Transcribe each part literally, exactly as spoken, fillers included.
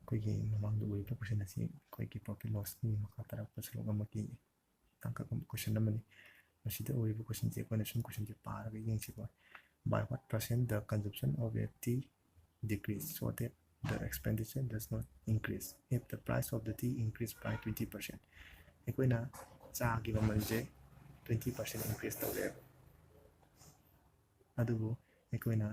ꯑꯩꯈꯣꯏꯒꯤ ꯃꯃꯥꯡꯗ ꯎꯔꯤꯕ question ꯑꯁꯤ ꯑꯩꯈꯣꯏꯒꯤ profit lossꯀꯤ ꯃꯈꯥ ꯇꯥꯔꯛꯄ ꯁꯔꯨꯛ ꯑꯃꯒꯤ ꯇꯥꯡꯀꯛ ꯑꯃ question ꯑꯃꯅꯤ꯫ ꯃꯁꯤꯗ ꯎꯔꯤꯕ questionꯁꯦ ꯑꯩꯈꯣꯏꯅ ꯁꯨꯝ questionꯁꯦ ꯄꯥꯔꯒ ꯌꯦꯡꯁꯤꯀꯣ꯫ By what percent the consumption of a tea decrease so that the expenditure does not increase if the price of the tea increase by twenty percent? ꯑꯩꯈꯣꯏꯅ ꯆꯥꯒꯤ ꯃꯃꯜꯁꯦ twenty percent increase ꯇꯧꯔꯦꯕ꯫ ꯑꯗꯨꯕꯨ ꯑꯩꯈꯣꯏꯅ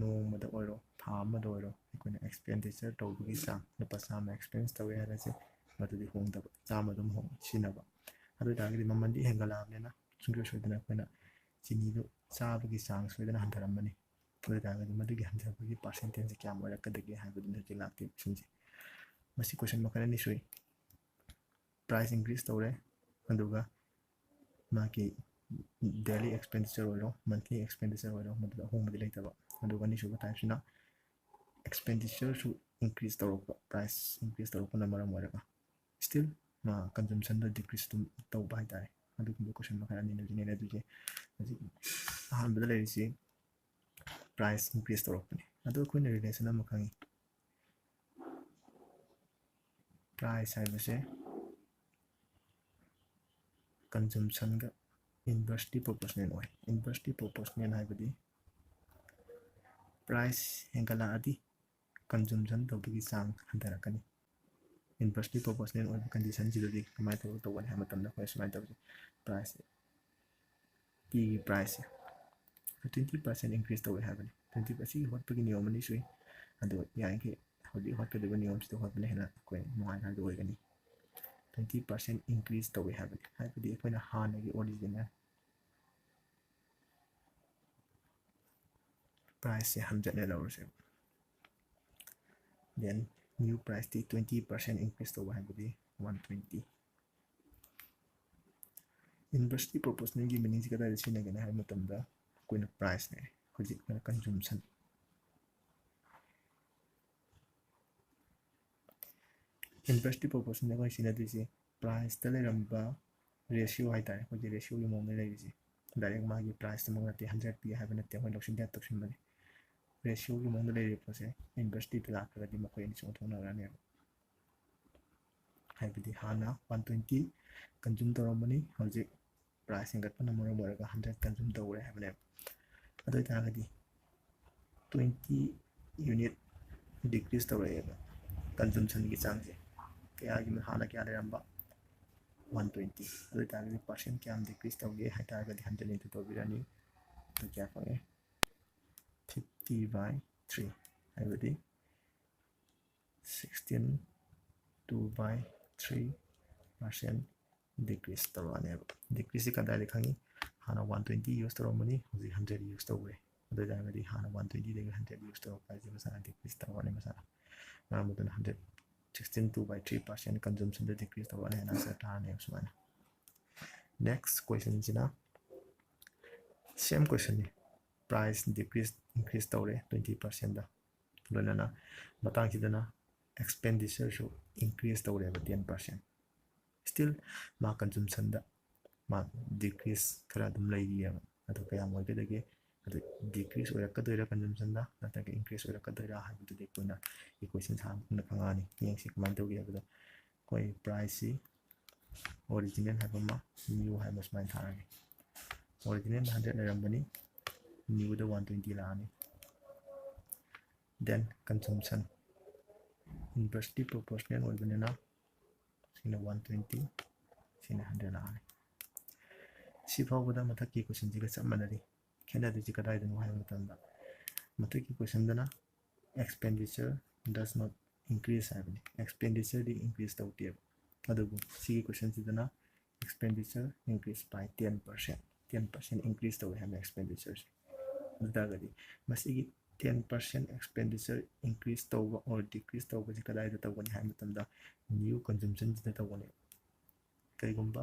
ꯅꯣꯡꯃꯗ ꯑꯣꯏꯔꯣ, ꯊꯥ ꯑꯃꯗ ꯑꯣꯏꯔꯣ, ꯑꯩꯈꯣꯏꯅ expenditure ꯇꯧꯕꯒꯤ ꯆꯥꯡ, ꯂꯨꯄꯥ ꯆꯥꯝꯃ expense ꯇꯧꯋꯦ ꯍꯥꯏꯔꯁꯦ, ꯃꯗꯨꯗꯤ ꯍꯣꯡꯗꯕ, ꯆꯥꯝꯃ ꯑꯗꯨꯝ ꯍꯣꯡ-, ꯁꯤꯖꯤꯟꯅꯕ꯫ ꯑꯗꯨ ꯑꯣꯏ ꯇꯥꯔꯒꯗꯤ ꯃꯃꯜꯗꯤ ꯍꯦꯟꯒꯠꯂꯛꯑꯕꯅꯤꯅ ꯁꯨꯡꯁꯣꯏ ꯁꯣꯏꯗꯅ ꯑꯩꯈꯣꯏꯅ ꯆꯤꯅꯤꯗꯨ ꯆꯥꯕꯒꯤ ꯆꯥꯡ ꯁꯣꯏꯗꯅ ꯍꯟꯊꯔꯝꯃꯅꯤ꯫ ꯑꯗꯨ ꯑꯣꯏ ꯇꯥꯔꯒꯗꯤ ꯃꯗꯨꯒꯤ ꯍꯟꯊꯕꯒꯤ percentageꯁꯦ ꯀꯌꯥꯝ ꯑꯣꯏꯔꯛꯀꯗꯒꯦ ꯍꯥꯏꯕꯗꯨꯅꯤ ꯍꯧꯖꯤꯛ ꯂꯥꯛꯇꯣꯏꯕ questionꯁꯦ꯫ ꯃꯁꯤ question ꯃꯈꯜ ꯑꯅꯤ ꯁꯨꯏ꯫ Price increase ꯇꯧꯔꯦ, ꯑꯗꯨꯒ ꯃꯥꯒꯤ daily expenditure ꯑꯣꯏꯔꯣ, monthly expenditure ꯑꯣꯏꯔꯣ, ꯃꯗꯨꯗ ꯑꯍꯣꯡꯕꯗꯤ ꯂꯩꯇꯕ꯫ ꯑꯗꯨꯒ ꯑꯅꯤꯁꯨꯕ typeꯁꯤꯅ expenditureꯁꯨ increase ꯇꯧꯔꯛꯄ, price increase ꯇꯧꯔꯛꯄꯅ ꯃꯔꯝ ꯑꯣꯏꯔꯒ still ꯃꯥ consumptionꯗ decrease ꯑꯗꯨꯝ ꯇꯧꯕ ꯍꯥꯏꯇꯥꯔꯦ꯫ ꯑꯗꯨꯒꯨꯝꯕ question ꯃꯈꯜ ꯑꯅꯤꯅꯦ ꯍꯧꯖꯤꯛ ꯅꯩꯅꯗꯣꯏꯁꯦ꯫ ꯍꯧꯖꯤꯛ ꯑꯍꯥꯟꯕꯗ ꯂꯩꯔꯤꯁꯤ price increase ꯇꯧꯔꯛꯄꯅꯤ꯫ ꯑꯗꯣ ꯑꯩꯈꯣꯏꯅ relation ꯑꯃ ꯈꯪꯉꯤ, price ꯍꯥꯏꯕꯁꯦ consumptionꯒ inversely proportional ꯑꯣꯏ꯫ Inversely proportional ꯍꯥꯏꯕꯗꯤ price ꯍꯦꯟꯒꯠꯂꯛꯑꯗꯤ consumption ꯇꯧꯕꯒꯤ ꯆꯥꯡ ꯍꯟꯊꯔꯛꯀꯅꯤ꯫ Inversely proportional ꯑꯣꯏꯕ conditionꯁꯤꯗꯗꯤ ꯀꯃꯥꯏꯅ ꯇꯧꯔꯒ ꯇꯧꯒꯅꯤ ꯍꯥꯏꯕ ꯃꯇꯝꯗ ꯑꯩꯈꯣꯏ ꯁꯨꯃꯥꯏꯅ ꯇꯧꯁꯦ, price, teaꯒꯤ priceꯁꯦ twenty percent increase ꯇꯧꯋꯦ ꯍꯥꯏꯕꯅꯤ꯫ Twenty ꯑꯁꯤꯒꯤ ꯍꯣꯠꯄꯒꯤ ꯅꯤꯌꯣꯝ ꯑꯅꯤ ꯁꯨꯏ, ꯑꯗꯣ ꯌꯥꯔꯤꯈꯩ ꯍꯧꯖꯤꯛ ꯍꯣꯠꯀꯗꯕ ꯅꯤꯌꯣꯝꯁꯤꯗ ꯍꯣꯠꯄꯅ ꯍꯦꯟꯅ ꯑꯩꯈꯣꯏ ꯅꯨꯡꯉꯥꯏꯅ ꯍꯥꯏꯕꯗꯨ ꯑꯣꯏꯒꯅꯤ꯫ Twenty percent increase ꯇꯧꯋꯦ ꯍꯥꯏꯕꯅꯤ, ꯍꯥꯏꯕꯗꯤ ꯑꯩꯈꯣꯏꯅ ꯍꯥꯟꯅꯒꯤ original priceꯁꯦ ꯍꯟꯖꯤꯟꯅ ꯂꯧꯔꯁꯦꯕ꯫ Then new priceꯇꯤ twenty percent increase ꯇꯧꯕ ꯍꯥꯏꯕꯗꯤ one twenty꯫ Inversely proportionalꯒꯤ meaningꯁꯤ ꯀꯗꯥꯏꯗ ꯁꯤꯖꯤꯟꯅꯒꯅꯤ ꯍꯥꯏꯕ ꯃꯇꯝꯗ ꯑꯩꯈꯣꯏꯅ priceꯅꯦ, ꯍꯧꯖꯤꯛ ꯑꯩꯈꯣꯏꯅ consumption꯫ Inversely proportionalꯗ ꯑꯩꯈꯣꯏ ꯁꯤꯖꯤꯟꯅꯗꯣꯏꯁꯦ priceꯇ ꯂꯩꯔꯝꯕ ratio ꯍꯥꯏꯇꯥꯔꯦ, ꯑꯩꯈꯣꯏꯒꯤ ratioꯒꯤ ꯃꯑꯣꯡꯗ ꯂꯩꯔꯤꯁꯦ꯫ Direct ꯃꯥꯒꯤ priceꯇꯨꯃꯛ ꯅꯠꯇꯦ, hundred ꯄꯤ ꯍꯥꯏꯕ ꯅꯠꯇꯦ, ꯑꯩꯈꯣꯏ ꯂꯧꯁꯤꯟ ꯌꯥꯗ ꯇꯧꯁꯤꯟꯕꯅꯤ꯫ ꯔꯦꯁꯤꯌꯣꯒꯤ ꯃꯑꯣꯡꯗ ꯂꯩꯔꯤꯕ ꯄꯣꯠꯁꯦ ꯏꯟꯚꯔꯁꯇꯤ ꯂꯥꯛꯇ꯭ꯔꯒꯗꯤ ꯃꯈꯣꯏ ꯑꯅꯤꯁꯤ ꯑꯣꯟꯊꯣꯛꯅꯔꯅꯦꯕ꯫ ꯍꯥꯏꯕꯗꯤ ꯍꯥꯟꯅ ꯋꯥꯟ ꯇ꯭ꯋꯦꯟꯇꯤ ꯀꯟꯖꯨꯝ ꯇꯧꯔꯝꯕꯅꯤ, ꯍꯧꯖꯤꯛ ꯄ꯭ꯔꯥꯏꯁ ꯍꯦꯟꯒꯠꯄꯅ ꯃꯔꯝ ꯑꯣꯏꯔꯒ ꯍꯟꯗ꯭ꯔꯦꯠ ꯀꯟꯖꯨꯝ ꯇꯧꯔꯦ ꯍꯥꯏꯕꯅꯦꯕ꯫ ꯑꯗꯨ ꯑꯣꯏꯇꯥꯔꯒꯗꯤ ꯇ꯭ꯋꯦꯟꯇꯤ ꯌꯨꯅꯤꯠ ꯗꯤꯀ꯭ꯔꯤꯁ ꯇꯧꯔꯛꯑꯦꯕ ꯀꯟꯖꯨꯝꯁꯟꯒꯤ ꯆꯥꯡꯁꯦ꯫ ꯀꯌꯥꯒꯤ ꯍꯥꯟꯅ ꯀꯌꯥ ꯂꯩꯔꯝꯕ? One twenty. ꯑꯗꯨ ꯑꯣꯏꯇꯥꯔꯒꯗꯤ ꯄꯥꯔꯁꯦꯟ ꯀꯌꯥꯝ ꯗꯤꯀ꯭ꯔꯤꯁ ꯇꯧꯒꯦ ꯍꯥꯏꯇꯥꯔꯒꯗꯤ ꯍꯟꯗ꯭ꯔꯦꯠ ꯏꯟꯇꯨ ꯇꯧꯕꯤꯔꯅꯤ꯫ ꯑꯗꯨ ꯀꯌꯥ ꯐꯪꯉꯦ? ꯐꯤꯐꯇꯤ ꯕꯥꯏ ꯊ꯭ꯔꯤ, ꯍꯥꯏꯕꯗꯤ ꯁꯤꯛꯁꯇꯤꯟ ꯇꯨ ꯕꯥꯏ ꯊ꯭ꯔꯤ ꯄꯥꯔꯁꯦꯟ ꯗꯤꯀ꯭ꯔꯤꯁ ꯇꯧꯔꯛꯑꯅꯦꯕ꯫ ꯗꯤꯀ꯭ꯔꯤꯁꯁꯤ ꯀꯗꯥꯏꯗ ꯈꯪꯉꯤ? ꯍꯥꯟꯅ ꯋꯥꯟ ꯇ꯭ꯋꯦꯟꯇꯤ ꯌꯨꯁ ꯇꯧꯔꯝꯕꯅꯤ, ꯍꯧꯖꯤꯛ ꯍꯟꯗ꯭ꯔꯦꯠ ꯌꯨꯁ ꯇꯧꯈ꯭ꯔꯦ꯫ ꯑꯗꯨ ꯑꯣꯏꯇꯥꯔꯒꯗꯤ ꯍꯥꯟꯅ ꯋꯥꯟ ꯇ꯭ꯋꯦꯟꯇꯤꯗꯒꯤ ꯍꯟꯗ꯭ꯔꯦꯠ ꯌꯨꯁ ꯇꯧꯔꯛꯄ ꯍꯥꯏꯁꯦ ꯃꯁꯥꯅ ꯗꯤꯀ꯭ꯔꯤꯁ ꯇꯧꯔꯛꯑꯅꯤ ꯃꯁꯥꯅ꯫ ꯃꯔꯝ ꯑꯗꯨꯅ ꯍꯟꯗ꯭ꯔꯦꯠ, ꯁꯤꯛꯁꯇꯤꯟ ꯇꯨ ꯕꯥꯏ ꯊ꯭ꯔꯤ ꯄꯥꯔꯁꯦꯟ ꯀꯟꯖꯨꯝꯁꯟꯗ ꯗꯤꯀ꯭ꯔꯤꯁ ꯇꯧꯔꯛꯑꯅꯤ ꯍꯥꯏꯅ ꯑꯟꯁꯔ ꯇꯥꯔꯅꯦꯕ ꯁꯨꯃꯥꯏꯅ꯫ ꯅꯦꯛꯁ ꯀꯣꯏꯁꯟꯁꯤꯅ ꯁꯦꯝ ꯀꯣꯏꯁꯟꯅꯤ꯫ ꯄ꯭ꯔꯥꯏꯁ ꯗꯤꯀ꯭ꯔꯤꯁ, ꯏꯟꯀ꯭ꯔꯤꯁ ꯇꯧꯔꯦ ꯇ꯭ꯋꯦꯟꯇꯤ ꯄꯥꯔꯁꯦꯟꯗ꯫ ꯂꯣꯏꯅꯅ ꯃꯇꯥꯡꯁꯤꯗꯅ ꯑꯦꯛꯁꯄꯦꯟꯗꯤꯆꯔꯁꯨ ꯏꯟꯀ꯭ꯔꯤꯁ ꯇꯧꯔꯦꯕ ꯇꯦꯟ ꯄꯥꯔꯁꯦꯟ꯫ ꯁ꯭ꯇꯤꯜ ꯃꯥ ꯀꯟꯖꯨꯝꯁꯟꯗ ꯃꯥ ꯗꯤꯀ꯭ꯔꯤꯁ ꯈꯔ ꯑꯗꯨꯝ ꯂꯩꯔꯤꯑꯕ꯫ ꯑꯗꯣ ꯀꯌꯥꯝ ꯑꯣꯏꯒꯗꯒꯦ? ꯑꯗꯨ ꯗꯤꯀ꯭ꯔꯤꯁ ꯑꯣꯏꯔꯛꯀꯗꯣꯏꯔꯥ ꯀꯟꯖꯨꯝꯁꯟꯗ ꯅꯠꯇ꯭ꯔꯒ ꯏꯟꯀ꯭ꯔꯤꯁ ꯑꯣꯏꯔꯛꯀꯗꯣꯏꯔꯥ ꯍꯥꯏꯕꯗꯨꯗꯤ ꯑꯩꯈꯣꯏꯅ ꯏꯀ꯭ꯋꯦꯁꯟ ꯁꯥꯕ ꯃꯇꯝꯗ ꯈꯪꯉꯛꯑꯅꯤ꯫ ꯌꯦꯡꯁꯤ ꯀꯃꯥꯏꯅ ꯇꯧꯒꯦ ꯍꯥꯏꯕꯗꯣ꯫ ꯑꯩꯈꯣꯏ ꯄ꯭ꯔꯥꯏꯁꯁꯤ ꯑꯣꯔꯤꯖꯤꯅꯦꯜ ꯍꯥꯏꯕ ꯑꯃ, ꯅ꯭ꯌꯨ ꯍꯥꯏꯕ ꯁꯨꯃꯥꯏꯅ ꯊꯥꯔꯒꯦ꯫ ꯑꯣꯔꯤꯖꯤꯅꯦꯜꯗ ꯍꯟꯗ꯭ꯔꯦꯠ ꯂꯩꯔꯝꯕꯅꯤ, ꯅ꯭ꯌꯨꯗ ꯋꯥꯟ ꯇ꯭ꯋꯦꯟꯇꯤ ꯂꯥꯛꯑꯅꯤ꯫ Then consumption inversely proportional ꯑꯣꯏꯕꯅꯤꯅ ꯁꯤꯅ ꯋꯥꯟ ꯇ꯭ꯋꯦꯟꯇꯤ, ꯁꯤꯅ ꯍꯟꯗ꯭ꯔꯦꯠ ꯂꯥꯛꯑꯅꯤ꯫ ꯁꯤ ꯐꯥꯎꯕꯗ ꯃꯊꯛꯀꯤ ꯀꯣꯏꯁꯟꯁꯤꯒ ꯆꯞ ꯃꯥꯟꯅꯔꯤ꯫ ꯈꯦꯠꯅꯗꯣꯏꯁꯤ ꯀꯗꯥꯏꯗꯅꯣ ꯍꯥꯏꯕ ꯃꯇꯝꯗ ꯃꯊꯛꯀꯤ ꯀꯣꯏꯁꯟꯗꯅ expenditure does not increase ꯍꯥꯏꯕꯅꯤ, ꯑꯦꯛꯁꯄꯦꯟꯗꯤꯆꯔꯗꯤ ꯏꯟꯀ꯭ꯔꯤꯁ ꯇꯧꯗꯦꯕ꯫ ꯑꯗꯨꯕꯨ ꯁꯤꯒꯤ ꯀꯣꯏꯁꯟꯁꯤꯗꯅ expenditure increase by ten percent, ten percent increase ꯇꯧꯋꯦ ꯍꯥꯏꯕ ꯑꯦꯛꯁꯄꯦꯟꯗꯤꯆꯔꯁꯦ꯫ ꯑꯗꯨ ꯇꯥꯔꯒꯗꯤ ꯃꯁꯤꯒꯤ ten percent expenditure increase ꯇꯧꯕ or decrease ꯇꯧꯕꯁꯤ ꯀꯗꯥꯏꯗ ꯇꯧꯒꯅꯤ ꯍꯥꯏꯕ ꯃꯇꯝꯗ ꯅ꯭ꯌꯨ ꯀꯟꯖꯨꯝꯁꯟꯁꯤꯗ ꯇꯧꯒꯅꯤ꯫ ꯀꯩꯒꯨꯝꯕ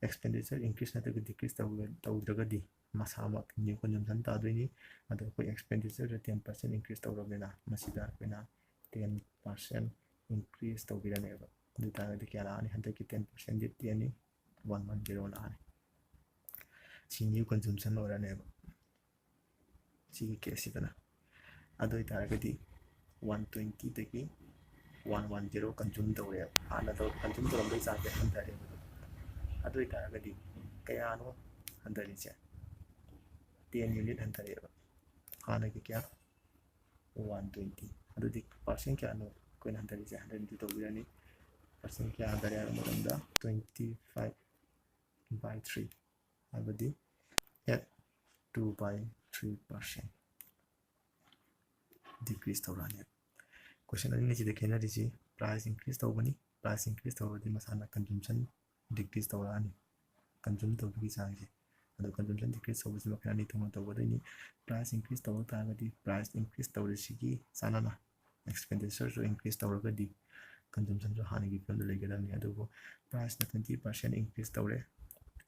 expenditure increase ꯅꯠꯇ꯭ꯔꯒ decrease ꯇꯧꯗ꯭ꯔꯒꯗꯤ ꯃꯁꯥꯃꯛ ꯅ꯭ꯌꯨ ꯀꯟꯖꯨꯝꯁꯟ ꯇꯥꯗꯣꯏꯅꯤ꯫ ꯑꯗꯣ ꯑꯩꯈꯣꯏ ꯑꯦꯛꯁꯄꯦꯟꯗꯤꯆꯔꯗ ten percent increase ꯇꯧꯔꯕꯅꯤꯅ ꯃꯁꯤꯗ ꯑꯩꯈꯣꯏꯅ ten percent increase ꯇꯧꯕꯤꯔꯅꯦꯕ꯫ ꯑꯗꯨ ꯑꯣꯏꯇꯥꯔꯒꯗꯤ ꯀꯌꯥ ꯂꯥꯛꯑꯅꯤ? ꯍꯟꯗꯛꯀꯤ ten percentꯗꯤ ten ꯅꯤ, one one zero ꯂꯥꯛꯑꯅꯤ꯫ ꯁꯤ ꯅ꯭ꯌꯨ ꯀꯟꯖꯨꯝꯁꯟ ꯑꯣꯏꯔꯅꯦꯕ ꯁꯤꯒꯤ ꯀꯦꯁꯁꯤꯗꯅ꯫ ꯑꯗꯨ ꯑꯣꯏꯇꯥꯔꯒꯗꯤ ꯋꯥꯟ ꯇ꯭ꯋꯦꯟꯇꯤꯗꯒꯤ ꯋꯥꯟ ꯋꯥꯟ ꯖꯦꯔꯣ ꯀꯟꯖꯨꯝ ꯇꯧꯔꯦꯕ꯫ ꯍꯥꯟꯅ ꯀꯟꯖꯨꯝ ꯇꯧꯔꯝꯕꯒꯤ ꯆꯥꯡꯁꯦ ꯍꯟꯊꯔꯦꯕ꯫ ꯑꯗꯨ ꯑꯣꯏꯇꯥꯔꯒꯗꯤ ꯀꯌꯥꯅꯣ ꯍꯟꯊꯔꯤꯁꯦ? Ten unit ꯍꯟꯊꯔꯛꯑꯦꯕ꯫ ꯍꯥꯟꯅꯒꯤ ꯀꯌꯥ? One twenty. ꯑꯗꯨꯗꯤ ꯄꯥꯔꯁꯦꯟ ꯀꯌꯥꯅꯣ ꯑꯩꯈꯣꯏꯅ ꯍꯟꯊꯔꯤꯁꯦ? ꯍꯟꯗ꯭ꯔꯦꯠ ꯏꯟꯇꯨ ꯇꯧꯕꯤꯔꯅꯤ꯫ ꯄꯥꯔꯁꯦꯟ ꯀꯌꯥ ꯍꯟꯊꯔꯦ ꯍꯥꯏꯕ ꯃꯇꯝꯗ twenty five by three, ꯍꯥꯏꯕꯗꯤ at two by three percent decrease ꯇꯧꯔꯛꯑꯅꯤ꯫ Question ꯑꯅꯤꯁꯤꯗ ꯈꯦꯠꯅꯔꯤꯁꯤ price increase ꯇꯧꯕꯅꯤ꯫ Price increase ꯇꯧꯔꯗꯤ ꯃꯁꯥꯅ consumption decrease ꯇꯧꯔꯛꯑꯅꯤ, consume ꯇꯧꯕꯒꯤ ꯆꯥꯡꯁꯦ꯫ ꯑꯗꯣ consumption decrease ꯇꯧꯕꯁꯤ ꯃꯈꯜ ꯑꯅꯤ ꯊꯣꯛꯅ ꯇꯧꯒꯗꯣꯏꯅꯤ꯫ Price increase ꯇꯧꯔ ꯇꯥꯔꯒꯗꯤ price increase ꯇꯧꯔꯤꯁꯤꯒꯤ ꯆꯥꯟꯅꯅ expenditureꯁꯨ increase ꯇꯧꯔꯒꯗꯤ consumptionꯁꯨ ꯍꯥꯟꯅꯒꯤ ꯐꯤꯕꯝꯗ ꯂꯩꯒꯗꯕꯅꯤ꯫ ꯑꯗꯨꯕꯨ priceꯅ twenty percent increase ꯇꯧꯔꯦ,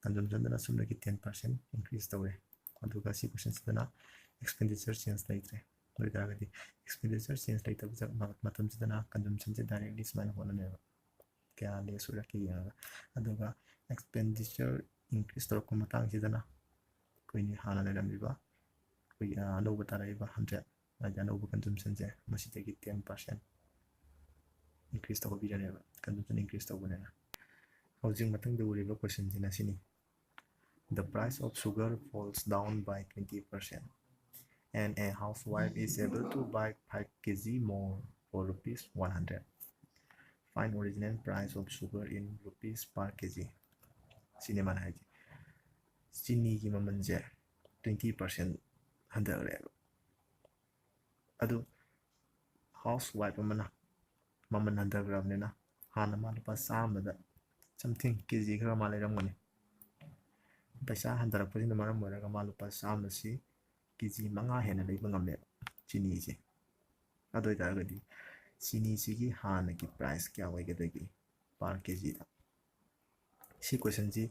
consumptionꯗꯅ ꯁꯨꯞꯅꯒꯤ ten percent increase ꯇꯧꯔꯦ꯫ ꯑꯗꯨꯒ ꯁꯤ questionꯁꯤꯗꯅ expenditure change ꯂꯩꯇ꯭ꯔꯦ꯫ ꯑꯗꯨ ꯑꯣꯏꯇꯥꯔꯒꯗꯤ expenditure change ꯂꯩꯇꯕ ꯃꯇꯝꯁꯤꯗꯅ consumptionꯁꯦ directly ꯁꯨꯃꯥꯏꯅ ꯍꯣꯠꯂꯅꯦꯕ, ꯀꯌꯥ less ꯑꯣꯏꯔꯛꯀꯦ ꯌꯦꯡꯉꯒ꯫ ꯑꯗꯨꯒ expenditure increase ꯇꯧꯔꯛꯄ ꯃꯇꯥꯡꯁꯤꯗꯅ ꯑꯩꯈꯣꯏꯒꯤ ꯍꯥꯟꯅ ꯂꯩꯔꯝꯃꯤꯕ ꯑꯩꯈꯣꯏꯒꯤ ꯑꯅꯧꯕ ꯇꯥꯔꯛꯏꯕ hundred, ꯍꯥꯏꯗꯤ ꯑꯅꯧꯕ consumptionꯁꯦ, ꯃꯁꯤꯗꯒꯤ ten percent increase ꯇꯧꯍꯧꯕꯤꯔꯅꯦꯕ, consumption increase ꯇꯧꯕꯅꯤꯅ꯫ ꯍꯧꯖꯤꯛ ꯃꯊꯪꯗ ꯎꯔꯤꯕ questionꯁꯤꯅ ꯁꯤꯅꯤ: The price of sugar falls down by twenty percent and a housewife is able to buy five K G more for rupees one hundred. Find original price of sugar in rupees per K G. ꯁꯤꯅꯦ ꯃꯥꯅ ꯍꯥꯏꯁꯦ꯫ ꯆꯤꯅꯤꯒꯤ ꯃꯃꯜꯁꯦ twenty percent ꯍꯟꯊꯈ꯭ꯔꯦꯕ꯫ ꯑꯗꯨ housewife ꯑꯃꯅ ꯃꯃꯜ ꯍꯟꯊꯈ꯭ꯔꯕꯅꯤꯅ ꯍꯥꯟꯅ ꯃꯥ ꯂꯨꯄꯥ ꯆꯥꯝꯃꯗ something K G ꯈꯔ ꯃꯥ ꯂꯩꯔꯝꯒꯅꯤ꯫ ꯄꯩꯁꯥ ꯍꯟꯊꯔꯛꯄꯁꯤꯅ ꯃꯔꯝ ꯑꯣꯏꯔꯒ ꯃꯥ ꯂꯨꯄꯥ ꯆꯥꯝꯃꯁꯤ K G ꯃꯉꯥ ꯍꯦꯟꯅ ꯂꯩꯕ ꯉꯝꯃꯦꯕ ꯆꯤꯅꯤꯁꯦ꯫ ꯑꯗꯨ ꯑꯣꯏꯇꯥꯔꯒꯗꯤ ꯆꯤꯅꯤꯁꯤꯒꯤ ꯍꯥꯟꯅꯒꯤ price ꯀꯌꯥ ꯑꯣꯏꯒꯗꯒꯦ per K Gꯗ? ꯁꯤ questionꯁꯤ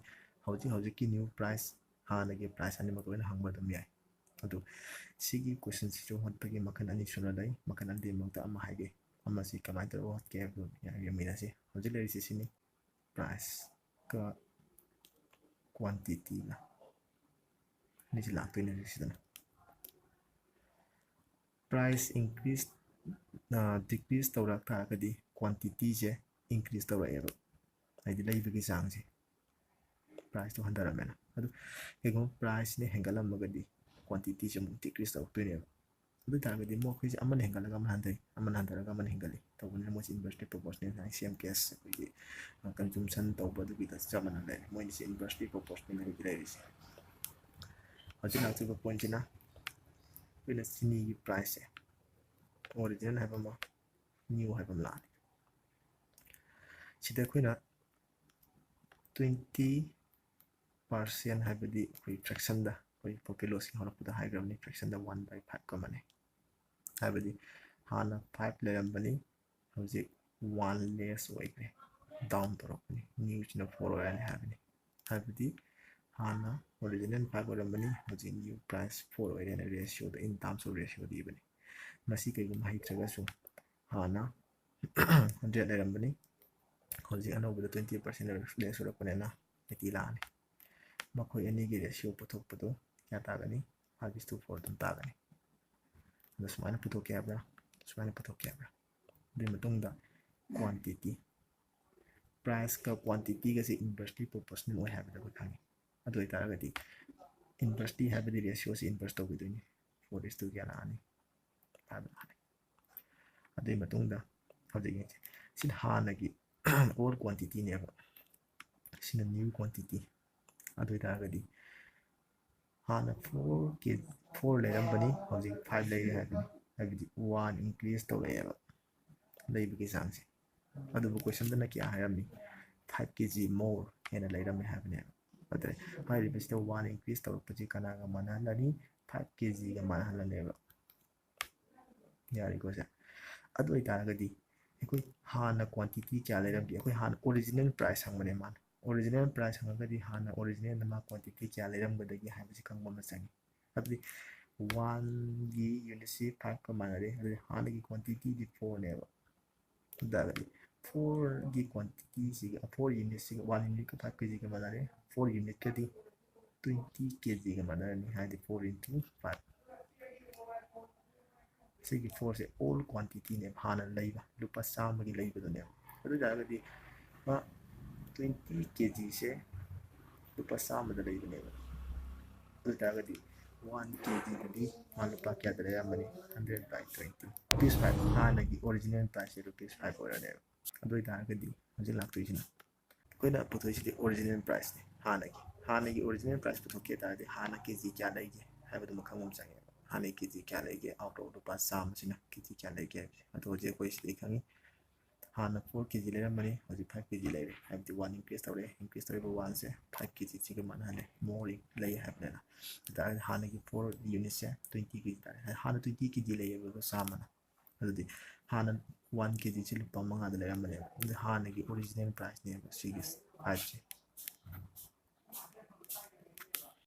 ꯍꯧꯖꯤꯛ ꯍꯧꯖꯤꯛꯀꯤ new price, ꯍꯥꯟꯅꯒꯤ price ꯑꯅꯤꯃꯛ ꯂꯣꯏꯅ ꯍꯪꯕ ꯑꯗꯨꯝ ꯌꯥꯏ꯫ ꯑꯗꯨ ꯁꯤꯒꯤ questionꯁꯤꯁꯨ ꯍꯣꯠꯄꯒꯤ ꯃꯈꯜ ꯑꯅꯤ ꯁꯨꯅ ꯂꯩ꯫ ꯃꯈꯜ ꯑꯅꯤꯗꯨꯒꯤ ꯃꯔꯛꯇ ꯑꯃ ꯍꯥꯏꯒꯦ꯫ ꯑꯃꯁꯤ ꯀꯃꯥꯏꯅ ꯇꯧꯔꯒ ꯍꯣꯠꯀꯦ ꯍꯥꯏꯕꯗꯨ ꯌꯦꯡꯃꯤꯟꯅꯁꯤ꯫ ꯍꯧꯖꯤꯛ ꯂꯩꯔꯤꯁꯤ ꯁꯤꯅꯤ, priceꯀ quantityꯒ꯫ ꯑꯅꯤꯁꯤ ꯂꯥꯛꯇꯣꯏꯅꯦ ꯁꯤꯗꯅ꯫ price increase decrease ꯇꯧꯔꯛ ꯇꯥꯔꯒꯗꯤ quantity ꯁꯦ increase ꯇꯧꯔꯛꯑꯦꯕ, ꯍꯥꯏꯗꯤ ꯂꯩꯕꯒꯤ ꯆꯥꯡꯁꯦ, price ꯇꯣ ꯍꯟꯊꯔꯝꯃꯦꯅ꯫ ꯑꯗꯨ ꯀꯩꯒꯨꯝꯕ price ꯅ ꯍꯦꯟꯒꯠꯂꯝꯃꯒꯗꯤ quantity ꯁꯦ ꯑꯃꯨꯛ decrease ꯇꯧꯔꯛꯇꯣꯏꯅꯦꯕ꯫ ꯑꯗꯨ ꯑꯣꯏꯇꯥꯔꯒꯗꯤ ꯃꯈꯣꯏꯁꯦ ꯑꯃꯅ ꯍꯦꯟꯒꯠꯂꯒ ꯑꯃꯅ ꯍꯟꯊꯩ, ꯑꯃꯅ ꯍꯟꯊꯔꯒ ꯑꯃꯅ ꯍꯦꯟꯒꯠꯂꯤ ꯇꯧꯕꯅꯤꯅ ꯃꯣꯏꯁꯦ inversely proportional ꯍꯥꯏ, same case ꯑꯩꯈꯣꯏꯒꯤ consumption ꯇꯧꯕ ꯑꯗꯨꯒꯤꯗ ꯆꯞ ꯃꯥꯟꯅ ꯂꯩꯔꯦ꯫ ꯃꯣꯏꯅꯤꯁꯦ inversely proportional ꯑꯣꯏꯅ ꯂꯩꯔꯤꯁꯦ꯫ ꯍꯧꯖꯤꯛ ꯂꯥꯛꯇꯣꯏꯕ point ꯁꯤꯅ ꯑꯩꯈꯣꯏꯅ ꯆꯤꯅꯤꯒꯤ price ꯁꯦ original ꯍꯥꯏꯕ ꯑꯃ, new ꯍꯥꯏꯕ ꯑꯃ ꯂꯥꯛꯑꯅꯤ꯫ ꯁꯤꯗ ꯑꯩꯈꯣꯏꯅ twenty percent ꯍꯥꯏꯕꯗꯤ ꯑꯩꯈꯣꯏ fraction ꯗ, ꯑꯩꯈꯣꯏ profit loss ꯀꯤ ꯍꯧꯔꯛꯄꯗ ꯍꯥꯏꯈ꯭ꯔꯕꯅꯤ, fraction the one by five ꯀꯃꯟꯅꯤ꯫ ꯍꯥꯏꯕꯗꯤ ꯍꯥꯟꯅ five ꯂꯩꯔꯝꯕꯅꯤ, ꯍꯧꯖꯤꯛ one less ꯑꯣꯏꯈ꯭ꯔꯦ, down ꯇꯧꯔꯛꯄꯅꯤ, new ꯁꯤꯅ four ꯑꯣꯏꯔꯅꯤ ꯍꯥꯏꯕꯅꯤ꯫ ꯍꯥꯏꯕꯗꯤ ꯍꯥꯟꯅ original five ꯑꯣꯏꯔꯝꯕꯅꯤ, ꯍꯧꯖꯤꯛ new price four ꯑꯣꯏꯔꯦꯅ ratio the, in terms of ratio ꯗ ꯏꯕꯅꯤ꯫ ꯃꯁꯤ ꯀꯩꯒꯨꯝꯕ ꯍꯩꯇ꯭ꯔꯒꯁꯨ ꯍꯥꯟꯅ hundred ꯂꯩꯔꯝꯕꯅꯤ, ꯍꯧꯖꯤꯛ ꯑꯅꯧꯕꯗ twenty percent less ꯑꯣꯏꯔꯛꯄꯅꯤꯅ eighty ꯂꯥꯛꯑꯅꯤ꯫ ꯃꯈꯣꯏ ꯑꯅꯤꯒꯤ ratio ꯄꯨꯊꯣꯛꯄꯗꯨ ꯀꯌꯥ ꯇꯥꯒꯅꯤ? Five is to four ꯑꯗꯨꯝ ꯇꯥꯒꯅꯤ꯫ ꯑꯗꯣ ꯁꯨꯃꯥꯏꯅ ꯄꯨꯊꯣꯛꯀꯦ ꯍꯥꯏꯕ꯭ꯔꯥ? ꯁꯨꯃꯥꯏꯅ ꯄꯨꯊꯣꯛꯀꯦ ꯍꯥꯏꯕ꯭ꯔꯥ? ꯑꯗꯨꯒꯤ ꯃꯇꯨꯡꯗ quantity, price ꯀ quantity ꯒꯁꯦ inversely proportional ꯑꯣꯏ ꯍꯥꯏꯕꯗꯣ ꯑꯩꯈꯣꯏ ꯈꯪꯉꯤ꯫ ꯑꯗꯨ ꯑꯣꯏꯇꯥꯔꯒꯗꯤ inversely ꯍꯥꯏꯕꯗꯤ ratio say inverse ꯇꯧꯈꯤꯗꯣꯏꯅꯤ꯫ Four is to ꯀꯌꯥ ꯂꯥꯛꯑꯅꯤ? Five ꯂꯥꯛꯑꯅꯤ꯫ ꯑꯗꯨꯒꯤ ꯃꯇꯨꯡꯗ ꯍꯧꯖꯤꯛ ꯌꯦꯡꯁꯦ, ꯁꯤꯅ ꯍꯥꯟꯅꯒꯤ old quantity ꯅꯦꯕ, ꯁꯤꯅ new quantity꯫ ꯑꯗꯨ ꯑꯣꯏꯇꯥꯔꯒꯗꯤ ꯍꯥꯟꯅ four ꯀꯦ, four ꯂꯩꯔꯝꯕꯅꯤ, ꯍꯧꯖꯤꯛ five ꯂꯩꯔꯦ ꯍꯥꯏꯕꯅꯤ, ꯍꯥꯏꯕꯗꯤ one increase ꯇꯧꯔꯛꯑꯦꯕ ꯂꯩꯕꯒꯤ ꯆꯥꯡꯁꯦ꯫ ꯑꯗꯨꯕꯨ question ꯗꯅ ꯀꯌꯥ ꯍꯥꯏꯔꯝꯃꯤ? Five K G more ꯍꯦꯟꯅ ꯂꯩꯔꯝꯃꯦ ꯍꯥꯏꯕꯅꯦꯕ꯫ ꯑꯗꯨꯗ ꯍꯥꯏꯔꯤꯕꯁꯤꯗ one increase ꯇꯧꯔꯛꯄꯁꯤ ꯀꯅꯥꯒ ꯃꯥꯟꯅꯍꯜꯂꯅꯤ? Five K G ꯒ ꯃꯥꯟꯅꯍꯜꯂꯅꯦꯕ꯫ ꯌꯥꯔꯦꯀꯣ ꯁꯦ? ꯑꯗꯨ ꯑꯣꯏꯇꯥꯔꯒꯗꯤ ꯑꯩꯈꯣꯏ ꯍꯥꯟꯅ quantity ꯀꯌꯥ ꯂꯩꯔꯝꯒꯦ? ꯑꯩꯈꯣꯏ ꯍꯥꯟꯅ original price ꯍꯪꯕꯅꯦ ꯃꯥꯅ꯫ Original price ꯍꯪꯉꯒꯗꯤ ꯍꯥꯟꯅ original ꯗ ꯃꯥ quantity ꯀꯌꯥ ꯂꯩꯔꯝꯒꯗꯒꯦ ꯍꯥꯏꯕꯁꯤ ꯈꯪꯕ ꯑꯃ ꯆꯪꯉꯤ꯫ ꯑꯗꯨꯗꯤ one ꯒꯤ unit ꯁꯤ five ꯀ ꯃꯥꯟꯅꯔꯦ, ꯑꯗꯨꯗꯤ ꯍꯥꯟꯅꯒꯤ quantity ꯗꯤ four ꯅꯦꯕ꯫ ꯑꯗꯨ ꯑꯣꯏꯇꯥꯔꯒꯗꯤ four ꯒꯤ quantity ꯁꯤꯒ, four unit ꯁꯤꯒ, one unit ꯀ five K G ꯒ ꯃꯥꯟꯅꯔꯦ, four unit ꯀꯗꯤ twenty K G ꯒ ꯃꯥꯟꯅꯔꯅꯤ, ꯍꯥꯏꯗꯤ four into five꯫ ꯁꯤꯒꯤ ꯐꯣꯔꯁꯦ ꯑꯣꯜ ꯀ꯭ꯋꯥꯟꯇꯤꯇꯤꯅꯦꯕ, ꯍꯥꯟꯅ ꯂꯩꯕ ꯂꯨꯄꯥ ꯆꯥꯝꯃꯒꯤ ꯂꯩꯕꯗꯨꯅꯦꯕ꯫ ꯑꯗꯨ ꯑꯣꯏꯇꯥꯔꯒꯗꯤ ꯃꯥ ꯇ꯭ꯋꯦꯟꯇꯤ ꯀꯦ ꯖꯤꯁꯦ ꯂꯨꯄꯥ ꯆꯥꯝꯃꯗ ꯂꯩꯕꯅꯦꯕ꯫ ꯑꯗꯨ ꯑꯣꯏꯇꯥꯔꯒꯗꯤ ꯋꯥꯟ ꯀꯦ ꯖꯤꯗꯗꯤ ꯃꯥ ꯂꯨꯄꯥ ꯀꯌꯥꯗ ꯂꯩꯔꯝꯕꯅꯤ? Hundred by twenty, rupees five, ꯍꯥꯟꯅꯒꯤ ꯑꯣꯔꯤꯖꯤꯅꯦꯜ ꯄ꯭ꯔꯥꯏꯁꯁꯦ ꯔꯨꯄꯤꯁ ꯐꯥꯏꯚ ꯑꯣꯏꯔꯅꯦꯕ꯫ ꯑꯗꯨ ꯑꯣꯏꯇꯥꯔꯒꯗꯤ ꯍꯧꯖꯤꯛ ꯂꯥꯛꯇꯣꯏꯁꯤꯅ ꯑꯩꯈꯣꯏꯅ ꯄꯨꯊꯣꯛꯏꯁꯤꯗꯤ ꯑꯣꯔꯤꯖꯤꯅꯦꯜ ꯄ꯭ꯔꯥꯏꯁꯅꯤ꯫ ꯍꯥꯟꯅꯒꯤ ꯍꯥꯟꯅꯒꯤ ꯑꯣꯔꯤꯖꯤꯅꯦꯜ ꯄ꯭ꯔꯥꯏꯁ ꯄꯨꯊꯣꯛꯀꯦ ꯍꯥꯏ ꯇꯥꯔꯗꯤ ꯍꯥꯟꯅ ꯀꯦ ꯖꯤ ꯀꯌꯥ ꯂꯩꯒꯦ ꯍꯥꯏꯕꯗꯨꯃ ꯈꯪꯕ ꯑꯃ ꯆꯪꯉꯦꯕ꯫ ꯍꯥꯟꯅꯒꯤ ꯀꯦ ꯖꯤ ꯀꯌꯥ ꯂꯩꯒꯦ? ꯑꯥꯎꯠ ꯑꯣꯐ ꯂꯨꯄꯥ ꯆꯥꯝꯃꯁꯤꯅ ꯀꯦ ꯖꯤ ꯀꯌꯥ ꯂꯩꯒꯦ ꯍꯥꯏꯕꯁꯦ꯫ ꯑꯗꯣ ꯍꯧꯖꯤꯛ ꯑꯩꯈꯣꯏ ꯁꯤꯗꯩ ꯈꯪꯉꯤ, ꯍꯥꯟꯅ ꯐꯣꯔ ꯀꯦ ꯖꯤ ꯂꯩꯔꯝꯕꯅꯤ, ꯍꯧꯖꯤꯛ ꯐꯥꯏꯚ ꯀꯦ ꯖꯤ ꯂꯩꯔꯦ, ꯍꯥꯏꯕꯗꯤ ꯋꯥꯟ ꯏꯟꯀ꯭ꯔꯤꯁ ꯇꯧꯔꯦ꯫ ꯏꯟꯀ꯭ꯔꯤꯁ ꯇꯧꯔꯤꯕ ꯋꯥꯟꯁꯦ ꯐꯥꯏꯚ ꯀꯦ ꯖꯤꯁꯤꯒ ꯃꯥꯟꯅꯍꯜꯂꯦ, ꯃꯣꯔ ꯂꯩ ꯍꯥꯏꯕꯅꯤꯅ꯫ ꯑꯗꯨ ꯇꯥꯔꯒꯗꯤ ꯍꯥꯟꯅꯒꯤ ꯐꯣꯔ ꯌꯨꯅꯤꯠꯁꯦ ꯇ꯭ꯋꯦꯟꯇꯤ ꯀꯦ ꯖꯤ ꯇꯥꯔꯦ꯫ ꯍꯥꯟꯅ ꯇ꯭ꯋꯦꯟꯇꯤ ꯀꯦ ꯖꯤ ꯂꯩꯌꯦꯕ ꯆꯥꯝꯃꯅ, ꯑꯗꯨꯗꯤ ꯍꯥꯟꯅ ꯋꯥꯟ ꯀꯦ ꯖꯤꯁꯦ ꯂꯨꯄꯥ ꯃꯉꯥꯗ ꯂꯩꯔꯝꯕꯅꯦꯕ꯫ ꯑꯗꯨ ꯍꯥꯟꯅꯒꯤ ꯑꯣꯔꯤꯖꯤꯅꯦꯜ ꯄ꯭ꯔꯥꯏꯁꯅꯦꯕ ꯁꯤꯒꯤ ꯐꯥꯏꯚꯁꯦ꯫